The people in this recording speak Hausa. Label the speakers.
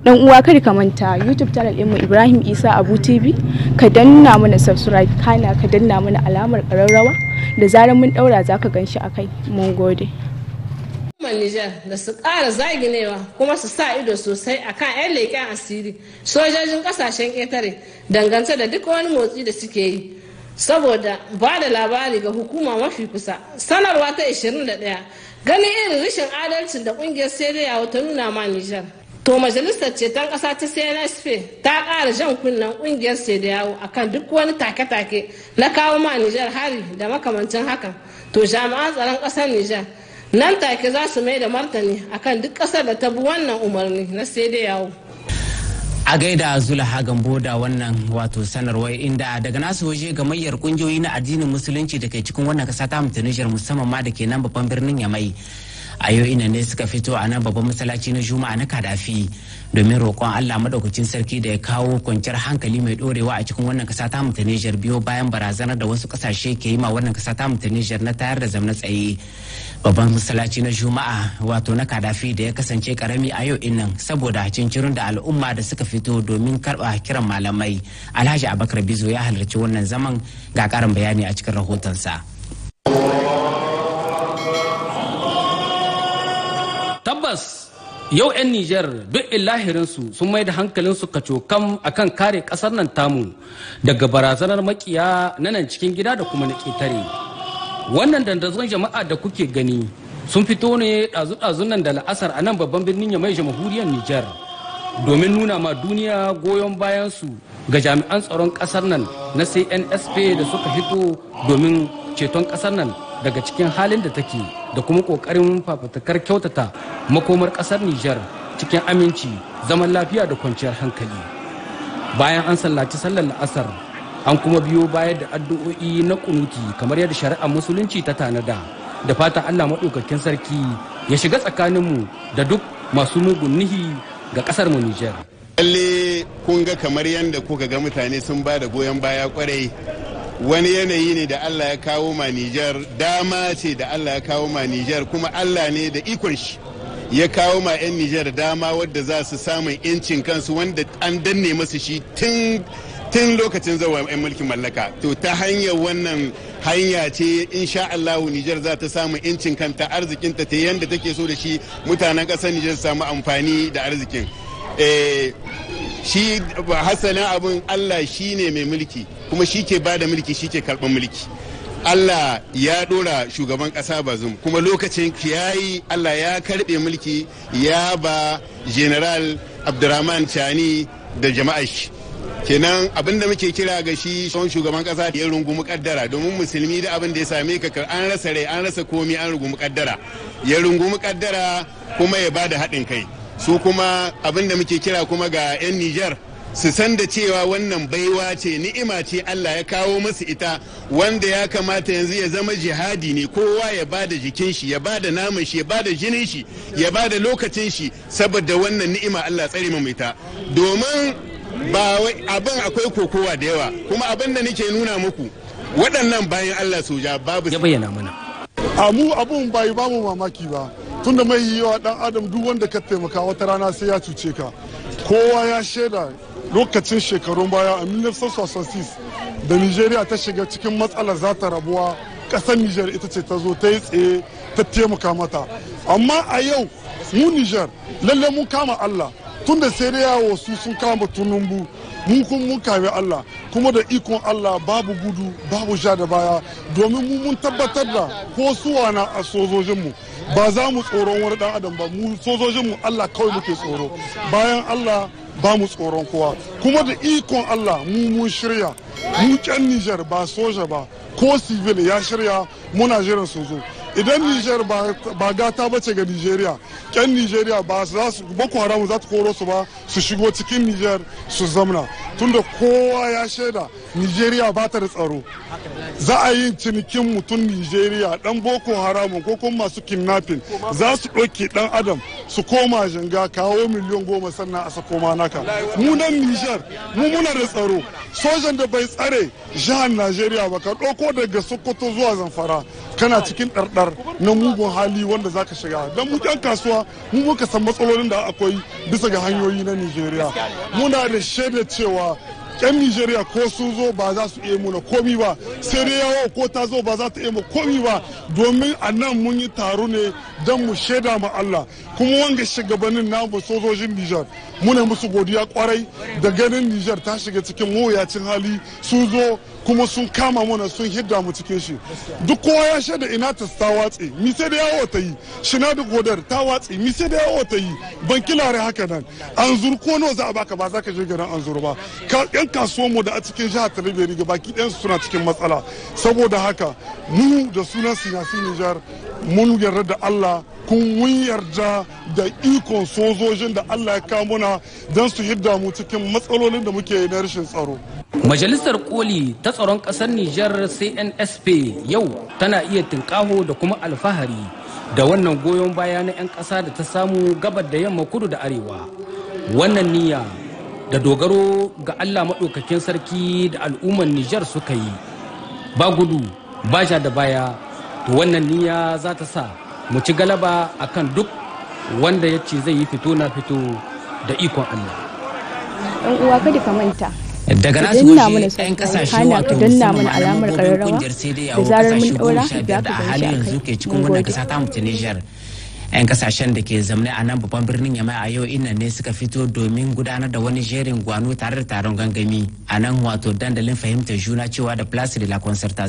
Speaker 1: Dan uwa, kada ka manta YouTube channel ɗinmu Ibrahim Isa Abu TV, ka danna mana subscribe, kana ka danna mana alamar ƙararrawa. Da zarar mun ɗaura, zaka gan shi akai. Mun gode.
Speaker 2: Hukumar Nijar da su ƙara zaginewa kuma su sa ido sosai akan 'yan leƙen asiri sojojin ƙasashen ƙetare dangance da duk wani motsi da suke yi, saboda ba da labari ga hukuma mafi kusa. Sanarwa ta 21: ganin irin rashin adalcin da ƙungiyar CEDEAO ta nuna ma Nijar, to majalisar ceton ƙasa ta CNSP ta ƙara jan kunnen ƙungiyar CEDEAO akan duk wani take-take na kawo ma Nijar hari da makamancin hakan, to jami'an tsaron ƙasar Nijar nan take za su mai da martani akan duk ƙasar da ta bi wannan umarni na CEDEAO.
Speaker 3: A gaida Zulaha Gambo da wannan wato sanarwar, inda daga nasu waje gamayyar kungiyoyi na addinin Musulunci da ke cikin wannan kasa ta Nijar, musamman ma da ke nan babban birnin Yamai, a yau ina ne suka fito a nan babban masallaci na Juma'a na Kadafi domin roƙon Allah madaukakin sarki da ya kawo kwanciyar hankali mai dorewa a cikin wannan kasa ta Nijar, biyo bayan barazanar da wasu kasashe ke yi ma wannan kasa ta Nijar na tayar da zamna tsaye. Babban masallaci na Juma'a wato na Kadafi da ya kasance karami a yau innan saboda cincirin da al'umma da suka fito domin karba kiran malamai. Alhaji Abakar Bizo ya halarci wannan zaman, ga karin bayani a cikin rahotonsa.
Speaker 4: Tabbas yau 'yan Nijar duk illahirinsu sun mai da hankalinsu kacokam akan kare kasar nan tamu daga barazanar makiya na nan cikin gida da kuma na ƙetare. Wannan dandazon jama'a da kuke gani sun fito ne ɗazu-ɗazun nan da la'asar a nan babban birnin Yamai, Jamhuriyar Nijar, domin nuna ma duniya goyon bayansu ga jami'an tsaron ƙasar nan na CNSP da suka fito domin ceton ƙasar nan daga cikin halin da take, da kuma ƙoƙarin fafutukar kyautata makomar ƙasar Nijar cikin aminci, zaman lafiya da kwanciyar hankali. Bayan an sallaci sallar la'asar, an kuma biyo bayar da addu'o'i na kunuti kamar yadda shari'ar Musulunci ta tanada, da fatan Allah maɗaukakin sarki ya shiga tsakaninmu da duk masu mugun nihi ga ƙasar mu Nijar.
Speaker 5: Lalle kun ga kamar yadda kuka ga mutane sun ba da goyon baya kwarai. Wani yanayi ne da Allah ya kawo ma Nijar, dama ce da Allah ya kawo ma Nijar, kuma Allah ne da ikon shi ya kawo ma 'yan Nijar dama wadda za su samun 'yancin kansu wanda an danne masu shi tun lokacin zawa 'yan mulkin mallaka. To ta hanyar wannan hanya ce insha Allahu Nijar za ta samu 'yancin kanta, arzikinta ta yanda take so da shi, mutanen ƙasar Nijar su samu amfani da arzikin. Shi hasalin abin, Allah shi ne mai mulki, kuma shi ke ba da mulki, shi ke karɓar mulki. Allah ya ɗora shugaban ƙasa Bazum, kuma lokacin ya yi, Allah ya karɓe mulki ya ba General Abdurrahman Chani da jama'ar shi. Kenan abin da muke kira ga shi shugaban kasa, ya rungumi kaddara, domin musulmi da abin da ya same ka, an rasa rai, an rasa komi, an rungumi kaddara. Ya rungumi kaddara kuma ya bada haɗin kai. Su kuma abin da muke kira kuma ga 'yan Nijar, su san da cewa wannan baiwa ce, ni'ima ce Allah ya kawo musu ita, wanda ya kamata yanzu ya zama jihadi ne, kowa ya ba da jikin shi, ya ba da naman shi, ya ba da jinin shi, ya ba da lokacin shi, saboda wannan ni'ima Allah tsare mu ita. Domin ba abin akwai kokowa da yawa. Kuma abin da nake nuna muku, waɗannan bayan Allah soja babu
Speaker 4: ya bayyana mana.
Speaker 6: A mu abun bai ba mu mamaki ba, tunda mai yiwa dan adam, duk wanda ka taimaka, wata rana sai ya cuce ka. Kowa ya shaida lokacin shekarun baya a 1966 da Nigeria ta shiga cikin matsalar za ta rabuwa, kasar Niger ita ce ta zo ta yi tsaye ta taimaka mata. Amma a yau mu Niger lalle mun kama Allah, tunda sai da yawo su sun kama Tunumbu, mu kun mun kame Allah. Kuma da ikon Allah babu gudu, babu sha da baya, domin mu mun tabbatar da ko suwana a sojojinmu ba za mu tsoron wani dan adam ba. Mu sojojinmu, Allah kawai muke tsoro, bayan Allah ba mu tsoron kowa. Kuma da ikon Allah mu mun shirya, mu kyan Nijar, ba soja ba ko civil ya shirya, muna jiran su zo. Idan Nijar ba gata ba ce ga Nigeria, kyan Nigeria ba za su Boko Haram za ta koro su ba su shigo cikin Nijar su zamna, tunda kowa ya shaida Nigeria ba ta da tsaro. Za a yi cinikin mutum Nigeria, dan Boko Haram ko kuma masu kidnapping za su ɗauke dan adam. Su koma janga, kawo 10,000,000 sannan a sako ma naka. Mu nan Nijar mu muna da tsaro. Sojan da bai tsare jihar Najeriya ba, ka ɗauko daga Sokoto zuwa Zamfara, kana cikin ɗarɗar na mugun hali wanda zaka shiga. Don mu ƴan kasuwa mu muka san matsalolin da akwai bisa ga hanyoyi na Nijeriya. Muna da shaida cewa 'yan Nijeriya ko sun zo ba za su iya muna komi ba, sai dai yawo ko ta zo ba za ta iya mu komi ba, domin a nan mun yi taro ne don mu shaida ma Allah. Kuma wanga shugabannin namu, sojojin Nijar, muna musu godiya kwarai da ganin Nijar ta shiga cikin mawuyacin hali, sun zo kuma sun kama mana, sun hidda mu cikin shi. Duk kowa ya shaida ina ta watse mi, sai da yawo ta yi shina da godar ta watse mi, sai da yawo ta yi bankilare. Haka nan an ko nawa za a baka, ba za ka je garin an ba. Yan kasuwan mu da a cikin jihar Talabiri ga baki ɗayansu suna cikin matsala. Saboda haka mu da sunan Sinasi Nijar mun yarda da Allah, kun mun yarda da ikon sojojin da Allah ya kawo muna don su hidda mu cikin matsalolin da muke na rashin tsaro.
Speaker 4: Majalisar Koli ta Tsaron Ƙasar Nijar CNSP yau tana iya tinkaho da kuma alfahari da wannan goyon baya na 'yan ƙasa da ta samu gabar da yamma, kudu da arewa. Wannan niyya da dogaro ga Allah Maɗaukakin Sarki da al'ummar Nijar suka yi, ba gudu ba ja da baya, to wannan niyya za ta sa mu ci galaba akan duk wanda ya ce zai yi fito na fito da ikon Allah.
Speaker 1: Ɗan uwa, kada ka manta
Speaker 3: Daga
Speaker 1: ka
Speaker 3: nasu
Speaker 1: danna mana
Speaker 3: waje 'yan
Speaker 1: subscribe,
Speaker 3: kasashe
Speaker 1: kana
Speaker 3: wato
Speaker 1: ka danna
Speaker 3: musamman
Speaker 1: mana
Speaker 3: ma
Speaker 1: alamar
Speaker 3: mambobin
Speaker 1: ƙararrawa,
Speaker 3: kungiyar sai dai
Speaker 1: da
Speaker 3: yawo
Speaker 1: zarar mun
Speaker 3: kasashe
Speaker 1: ɗaura
Speaker 3: goma sha
Speaker 1: za
Speaker 3: biyar
Speaker 1: ka
Speaker 3: da a
Speaker 1: gan shi
Speaker 3: halin
Speaker 1: a
Speaker 3: yanzu
Speaker 1: kai.
Speaker 3: ke cikin
Speaker 1: Mun
Speaker 3: wannan
Speaker 1: gode.
Speaker 3: kasa ta mu ta Nijar. 'Yan kasashen da ke zamne a nan babban birnin Yamai a yau innan ne suka fito domin gudanar da wani jerin gwano tare da taron gangami a nan, wato dandalin fahimtar juna cewa da Place de la Concertation.